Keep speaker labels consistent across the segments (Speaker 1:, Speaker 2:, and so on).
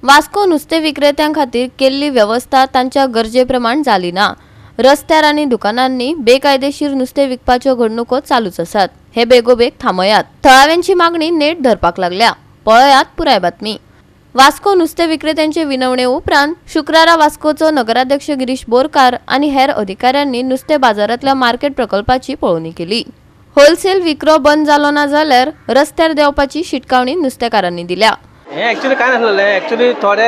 Speaker 1: वास्को नुस्तें विक्रेत्यां खातीर केल्ली वेवस्था तांच्या गरजे प्रमाण जाली ना. रस्त्यार आनी दुकानांनी बेकायदेशीर नुस्तें विकपाच्यो घडणुको चालूच आसात. हे बेगोबेग थांबयात. थळाव्यांची मागणी नेट धरपाक लागल्या. पळयात पुराय बातमी. वास्को नुस्तें विक्रेत्यांचे विनवणे उपरांत शुक्रारा वास्कोचो नगराध्यक्ष गिरीश बोरकार आनी हेर अधिकाऱ्यांनी नुस्तें बाजारांतल्या मार्केट प्रकल्पाची पळोवणी केली. होलसेल विक्रो बंद जालो ना जाल्यार रस्त्यार देंवपाची शिटकावणी नुस्तेकारांनी दिल्या.
Speaker 2: हें एक्चुअली कांय नासलेलें, एक्चुअली थोडे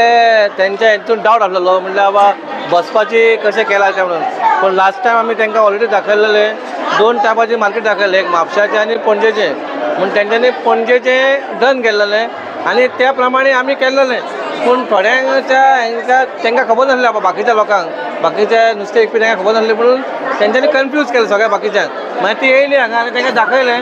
Speaker 2: तेंच्या हितून डावट आसलेलो, म्हणल्यार बाबा बसपाची कशें केलां काय म्हणून. पूण लास्ट टायम आमी तांकां ऑलरेडी दाखयलेलें, दोन टायपाचें मार्केट दाखयलें, एक म्हापशाचें आनी पणजेचें. म्हूण तेंच्यांनी पणजेचें डन केल्लेलें आनी त्या प्रमाणे आमी केल्लेलें. पूण थोड्यांच्या हेंकां तांकां खबर नासलें बाबा, बाकीच्या लोकांक, बाकीच्या नुस्तें विकपी तांकां खबर नासलें, म्हणून तेंच्यांनी कन्फ्यूज केलें सगळ्या बाकीच्यांक. मागीर ती येयली हांगा आनी तांकां दाखयलें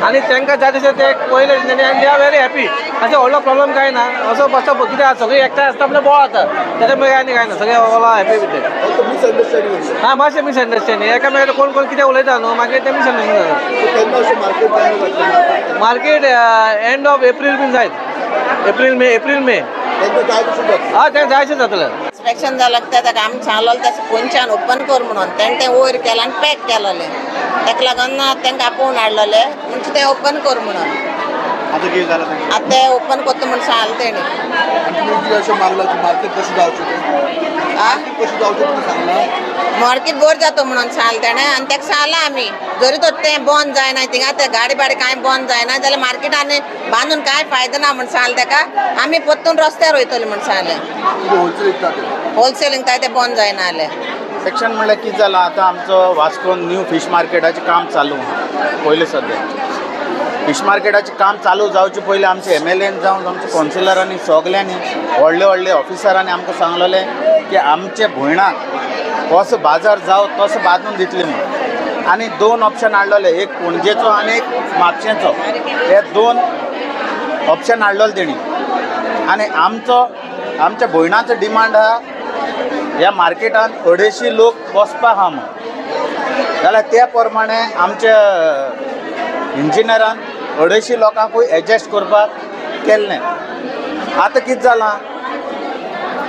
Speaker 2: आनी तांकां जाय तशें ते पळयलें तेंच्यांनी आनी they are very happy. अशें व्हडलो प्रॉब्लम कांय ना. असो बसो कितें सगळीं एकठांय आसता म्हणल्यार बोवाळ जाता, तेच्या मागीर आनी कांय ना, सगळें ऑल हॅपी विथ ते.
Speaker 3: मिसअंडरस्टँडिंग
Speaker 2: हां, मातशें मिसअंडरस्टँडिंग, एकामेकाक कोण कोण कितें उलयता न्हू, मागीर तें मिसअंडरस्टँडिंग जाता. मार्केट एंड ऑफ एप्रील बीन जायत, एप्रील मे, एप्रील मे. हां, तें जायशें जातलें.
Speaker 4: इन्स्पेक्शन जालें तेका आमी सांगलेलें तें खंयच्यान ओपन कर म्हणून, तेणें तें वयर केलां आनी पॅक केलेलें. तेका लागून तांकां आपोवन हाडलेलें म्हणजे तें ओपन कर म्हणून.
Speaker 3: आतां कितें जालां?
Speaker 4: आतां तें ओपन करता म्हूण सांगलें तेणें.
Speaker 3: अशें मागलां मार्केट कशें जावचें तें, कशें जावचें तुमी सांगलां?
Speaker 4: मार्केट बरें जाता म्हणून सांगलें तेणें आनी तेका सांगलां आमी, जरी तर तें बंद जायना थिंगा, तें गाडी बाडी कांय बंद जायना जाल्यार मार्केट आनी बांदून कांय फायदो ना म्हूण सांगलें तेका. आमी परतून रस्त्यार वयतली म्हूण सांगलें. होलसेल विकता तें बंद जायना जाल्यार.
Speaker 5: सेक्शन म्हणल्यार कितें जालां, आतां आमचो वास्को न्यू फिश मार्केटाचें काम चालू आहा. पयलें सद्या फिश मार्केटाचें काम चालू जावचें पयलीं आमचे MLA जावं आमचे कावन्सिलरांनी सगल्यांनी व्हडले व्हडले ऑफिसरांनी आमकां सांगलेलें की आमचे भयणाक कसो बाजार जावं तसो बांदून दितले म्हूण. आनी दोन ऑप्शन हाडलेले, एक पणजेचो आनी एक म्हापशेंचो, हे दोन ऑप्शन हाडलेले तेणी. आनी आमचो आमच्या भयणाचो डिमांड आहा ह्या मार्केटान 250 लोक बसपाक आहा म्हूण. जाल्यार त्या प्रमाणे आमच्या इंजिनियरान 250 लोकांकूय एडजस्ट करपाक केल्लें. आतां कितें जालां,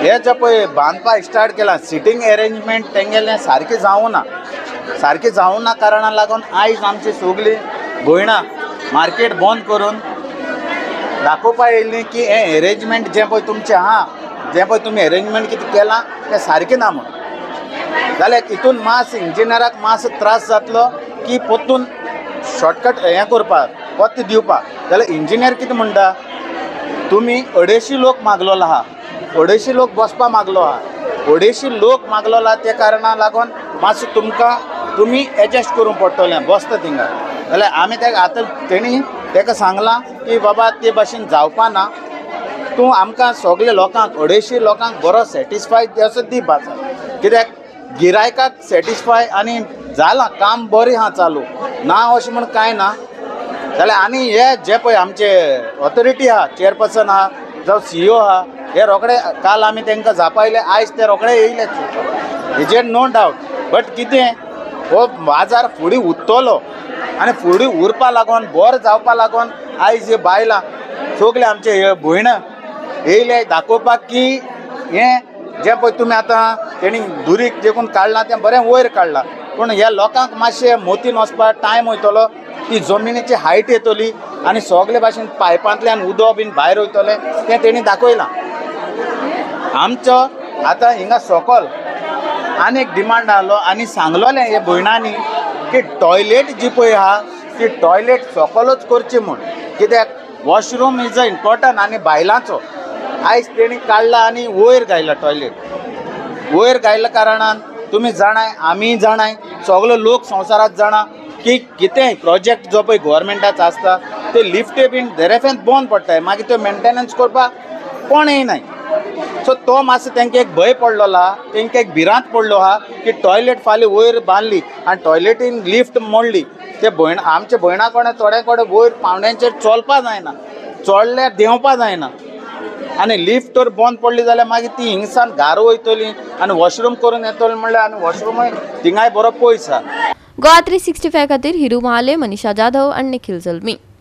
Speaker 5: हें जें पळय बांदपाक स्टार्ट केलां, सिटींग एरेंजमेंट तेंगेलें सारकें जावूं ना, सारकें जावूं ना कारणाक लागून आयज आमची सगळीं भयणां मार्केट बंद करून दाखोवपाक येयलीं की हें एरेंजमेंट जें पळय तुमचें आहा, जें पळय तुमी एरेंजमेंट कितें केलां तें सारकें ना म्हूण. जाल्यार हितून मातसो इंजिनियराक मातसो त्रास जातलो की परतून शॉर्टकट हें करपाक, पत्ते दिवपाक. जाल्यार इंजिनियर कितें म्हणटा, तुमी 250 लोक मागलेलो आहा, 250 लोक बसपाक मागलो आहा, 250 लोक मागलेलो आहा, त्या कारणाक लागून मातसो तुमकां तुमी एडजस्ट करूंक पडटलें बसता थिंगा. जाल्यार आमी तेका आतां तेणी तेका सांगलां की बाबा ते भाशेन जावपा ना, तूं आमकां सगळे लोकांक 250 लोकांक बरो सॅटिस्फाय असो दी बाजार, कित्याक गिरायकाक सॅटिस्फाय आनी जालां काम बरें आहा चालू ना अशें म्हूण कांय ना. जाल्यार आनी हे जे पळय आमचे ऑथॉरिटी आहा, चेअरपर्सन आहा जावं CEO आहा, हे रोखडे काल आमी तांकां जापायले, आयज ते रोखडे येयले, हेजेर नो डावट. बट कितें हो बाजार फुडें उरतलो आनी फुडें उरपा लागून बरो जावपा लागून आयज हे बायलां सगळे आमचे हे भयणां येयले दाखोवपाक की हें जें पळय तुमी आतां तेणी दुरीक देखून काडलां तें बरें वयर काडलां, पूण ह्या लोकांक मातशें मोतीन वचपाक टायम वयतलो, ती जमनीची हायट येतली आनी सगळे भाशेन पायपांतल्यान उदक बीन भायर वयतलें तें तेणी दाखयलां. आमचो आतां हिंगा सकल आनी एक डिमांड आहलो आनी सांगलोलें हे भयणांनी की टॉयलेट जी पळय आहा ती टॉयलेट सकलच करची म्हूण, कित्याक वॉशरूम is a important आनी बायलांचो. आयज तेणी काडला आनी वयर घायला टॉयलेट, वयर घायल्या कारणान तुमी जाणाय, आमी जाणाय, सगलो लोक संवसारांत जाणा की कितेंय प्रोजेक्ट जो पळय गोवोरमेंटाचो आसता ते लिफ्टी बीन देरेफेंत बंद पडटाय, मागीर त्यो मेंटेनन्स करपाक कोण येयनाय. सो तो मातसो तांकां एक भंय पडलेलो आहा, तांकां एक भिरांत पडलो आहा की टॉयलेट फाल्यां वयर बांदली आनी टॉयलेटीन लिफ्ट मोडली, ते भयण आमच्या भयणा कडेन थोड्या कडेन वयर पावण्यांचेर चलपा जायना, चडल्यार देंवपा जायना आनी लिफ्ट तर बंद पडली जाल्यार मागीर ती हिंगसान घार वयतली आनी वॉशरूम करून येतली म्हणल्यार आनी वॉशरूमूय थिंगाय बरो पयस आहा.
Speaker 1: गोवा 365 खातीर हिरू महाले, मनीषा जाधव आनी निखिल जल्मी.